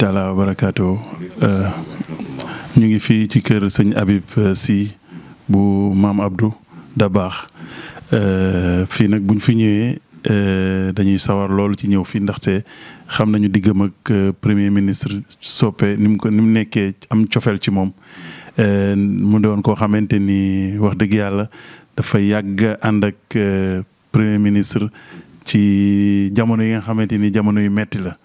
taala wa barakaatu ñu ngi fii ci kër sëñ Habib Sy bu maam Abdou Dabakh fii nag buñ fi ñëwee dañuy sawar loolu ci ñëw fii ndaxte xam nañu diggam ak premier ministre Sopé ni mu nekkee am cofeel ci moom mu doon koo xamante ni wax dëgg yàlla dafa yàgg ànd ak premier ministre ci jamono yi nga xamante ni jamono yu metti la.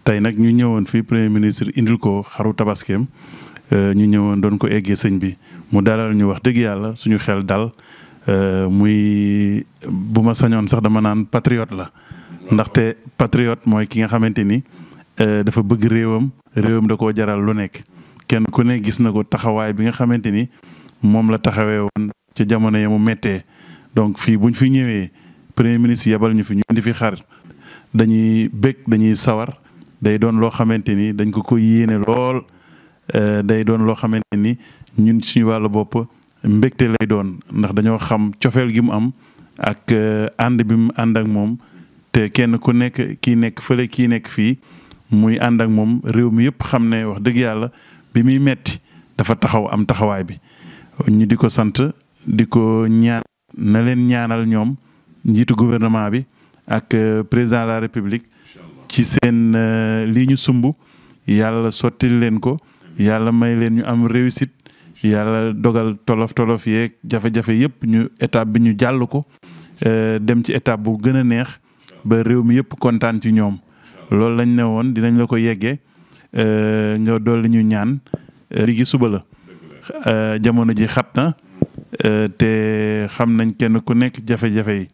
tey nag ñu ñëwoon fii premier ministre indil ko xaru tabaskeem ñu ñëwoon doon ko eggee sëñ bi mu dalal ñu wax dëgg yàlla suñu xel dal muy bu ma sañoon sax dama naan patriote la ndaxte patriote mooy ki nga xamante ni dafa bëgg réewam da koo jaral lu nekk kenn ku ne gis na ko taxawaay bi nga xamante ni moom la taxawee woon ci jamono ya mu méttee donc fii buñ fi ñëwee premier ministre yebal ñu fi ñu indi fi xar dañuy bëgg dañuy sawar day doon loo xamante ni dañ ko yéene lool day doon loo xamante ni ñun suñu wàllu bopp mbégte lay doon ndax dañoo xam cofeel gi mu am ak ànd bi mu ànd ak moom te kenn ku nekk kii nekk fële kii nekk fii muy ànd ak moom réew mi yëpp xam ne wax dëgg yàlla bi muy metti dafa taxaw am taxawaay bi ñu di ko sant di ko ñaan na leen ñaanal ñoom njiitu gouvernement bi ak président de la république ci seen lii ñu sumb yàlla sottil leen ko yàlla may leen ñu am réussite yàlla dogal tolof yeeg jafe-jafe yëpp ñu étape bi ñu jàll ko dem ci étape bu gën a neex ba réew mi yëpp kontaan ci ñoom loolu lañ ne woon dinañ la ko yeggee nga dolli ñu ñaan ligi suba la jamono ji xat na te xam nañ kenn ku nekk jafe-jafe yi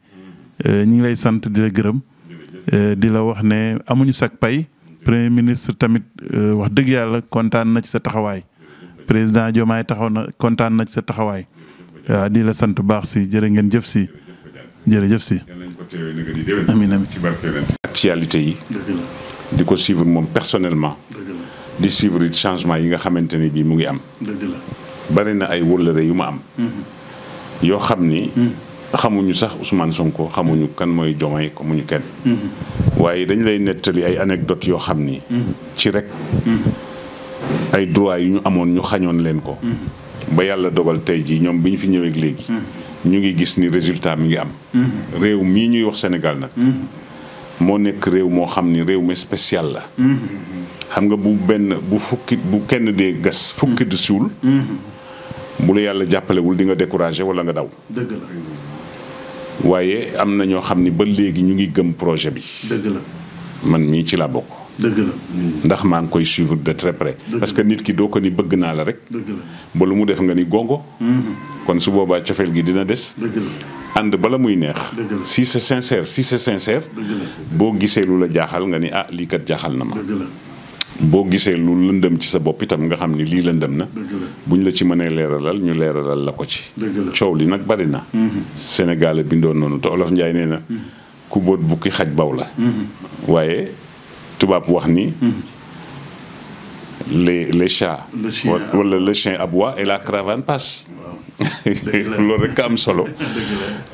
ñu ngi lay sant di la gërëm di la wax ne amuñu sak pay premier ministre tamit wax dëgg yàlla kontaan na ci sa taxawaay président Diomaye taxaw na kontaan na ci sa taxawaay waaw di la sant baax si jërë ngeen jëf si jërëjëf si. amiin amiin ci actualité yi. di ko suivre moom personnellement. di suivre changement yi nga xamante ni bii mu ngi am. bari na ay wëllëre yu ma am. yoo xam ni. xamuñu sax Ousmane Sonko xamuñu kan mooy Diomaye xamuñu kenn. waaye dañ lay nettali ay anecdote yoo xam ni. ci rek. ay droit yu ñu amoon ñu xañoon leen ko. ba yàlla dogal tey jii ñoom bi ñu fi ñëwee léegi. ñu ngi gis ni résultat mi ngi am. réew mii ñuy wax Sénégal nag. moo nekk réew moo xam ni réew mi spécial la. xam nga bu kenn dee gas fukki di suul. bu la yàlla jàppalewul di nga découragé wala nga daw. dëgg la. waaye am na ñoo xam ni ba léegi ñu ngi gëm projet bi. dëgg la. man mii ci laa bokk. dëgg la. ndax maa ngi koy suivre de très près. parce que nit ki doo ko ni bëgg naa la rek. dëgg la. ba lu mu def nga ni gongo. kon su boobaa cofeel gi dina des. dëgg la. ànd bala muy neex. dëgg la. si c'est sincère. dëgg la. boo gisee lu la jaaxal nga ni ah lii kat jaaxal na ma. dëgg la. boo gisee lu lëndëm ci sa bopp itam nga xam ni lii lëndëm na. dëgg la. buñ la ci mënee leeralal ñu leeralal la ko ci. dëgg la. coow li nag bari na. Sénégal bindoo noonu te Olof Njaay nee na. ku boot bukki xaj baw la. waaye tubaab wax ni. les chats. wala le chien aboie et la caravane passe. loolu rek am solo.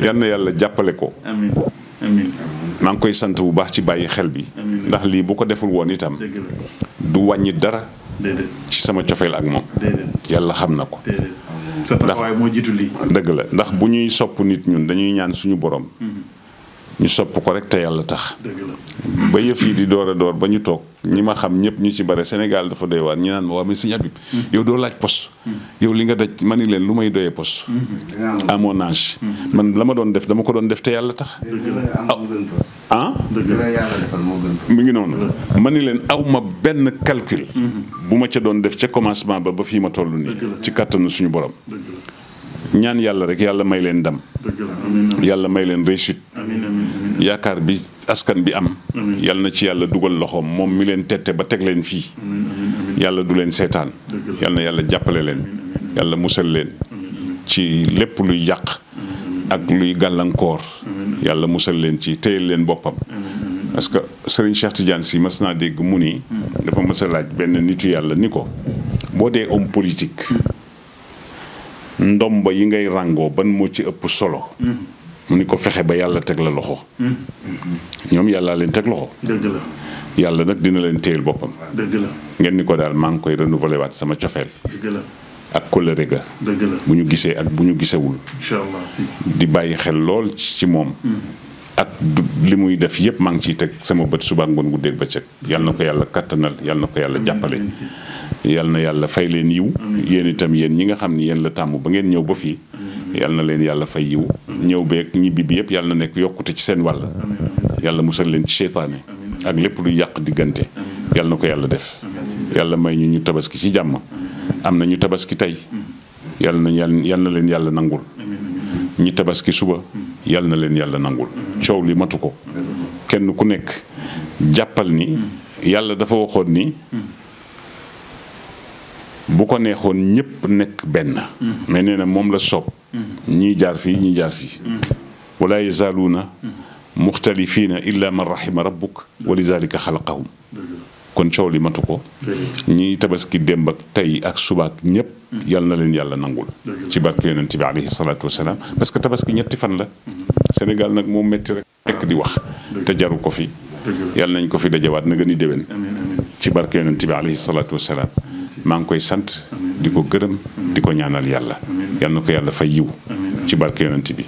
yal na yàlla jàppale ko. amiin amiin. maa ngi koy sant bu baax ci bàyyi xel bi. ndax lii bu ko deful woon itam. du wàññi dara. ci sama cofeel ak moom. yàlla xam na ko. sa taxawaay moo jiitu lii. dëgg la ndax bu ñuy sopp nit ñun dañuy ñaan suñu borom. ñu sopp ko rek te yàlla tax. ba yëf yi di door a door ba ñu toog ñi ma xam ñëpp ñu ci bare Sénégal dafa doy waar ñi naan ma waa mais Sëñ Habib yow doo laaj poste. yow li nga daj ma ni leen lu may doyee poste. à mon âge. man la ma doon def dama ko doon def te yàlla tax. ah. mi ngi noonu. ma ni leen aw ma benn calcul. bu ma ca doon def ca commencement ba fii ma toll nii. ci kàttanu suñu borom. ñaan yàlla rek yàlla may leen ndam. yàlla may leen réussite. yaakaar bi askan bi am. yàlla na ci yàlla dugal loxoom moom mi leen tette ba teg leen fii. yàlla du leen seetaan. yàlla na yàlla jàppale leen. yàlla musal leen. ci lépp luy yàq. ak luy gàllankoor. yàlla musal leen ci téyel leen boppam. parce que Serigne Cheikh Tidiane Sy mas naa dégg mu ni. dafa mas a laaj benn nitu yàlla ni ko. boo dee homme politique. ndomba yi ngay ràngoo ban moo ci ëpp solo. mu ni ko fexe ba yàlla teg la loxo. ñoom yàllaa leen teg loxo. dëgg la. yàlla nag dina leen téyel boppam. dëgg la. ngeen ni ko daal maa ngi koy renouveler waat sama cofeel. dëgg la. ak kóllëre ga. dëgg la. bu ñu gisee ak bu ñu gisewul. incha allah si. di bàyyi xel lool ci moom. ak li muy def yëpp maa ngi ciy teg sama bët suba ngoon guddeeg bëccëg. yal na ko yàlla kattanal yal na ko yàlla jàppale. yal na yàlla fay leen yiw. yéen itam yéen ñi nga xam ni yéen la tàmm ba ngeen ñëw ba fii. yal na leen yàlla fay yiw. ñëw beeg ñibbi bi yëpp yal na nekk yokkute ci seen wàll. yàlla musal leen ci seytaane ak lépp lu yàq diggante. yal na ko yàlla def. yàlla may ñu tabaski ci jàmm. am na ñu tabaski tey. yal na leen yàlla nangul. ñi tabaski suba. yal na leen yàlla nangul. coow li matu ko. kenn ku nekk jàppal ni. yàlla dafa waxoon ni. bu ko neexoon ñëpp nekk benn. mais nee na moom la soob. ñii jaar fii ñii jaar fii. wala yazaaluuna muxtalifiina illa man rahima rabbuk wa lizalika xalaqahum. kon coow li matu ko. ñii tabaski démb ak tey ak subaak ñëpp. yal na leen yàlla nangul. ci barke yonent bi alayhi salaatu wasalaam parce que tabaski ñetti fan la. Sénégal nag moom métti rek nekk di wax. te jaru ko fi. yal nañ ko fi dajawaat na gën a déwén. ci barke yonent bi alayhi salaatu wasalaam maa ngi koy sant di ko gërëm di ko ñaanal yàlla. yal na ko yàlla fay yiw. ci barke yonent bi.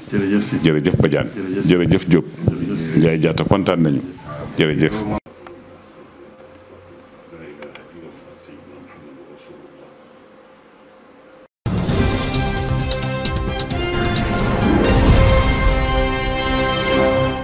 jërëjëf Badiane jërëjëf Diop. Ndiaye Diatta kontaan nañu jërëjëf.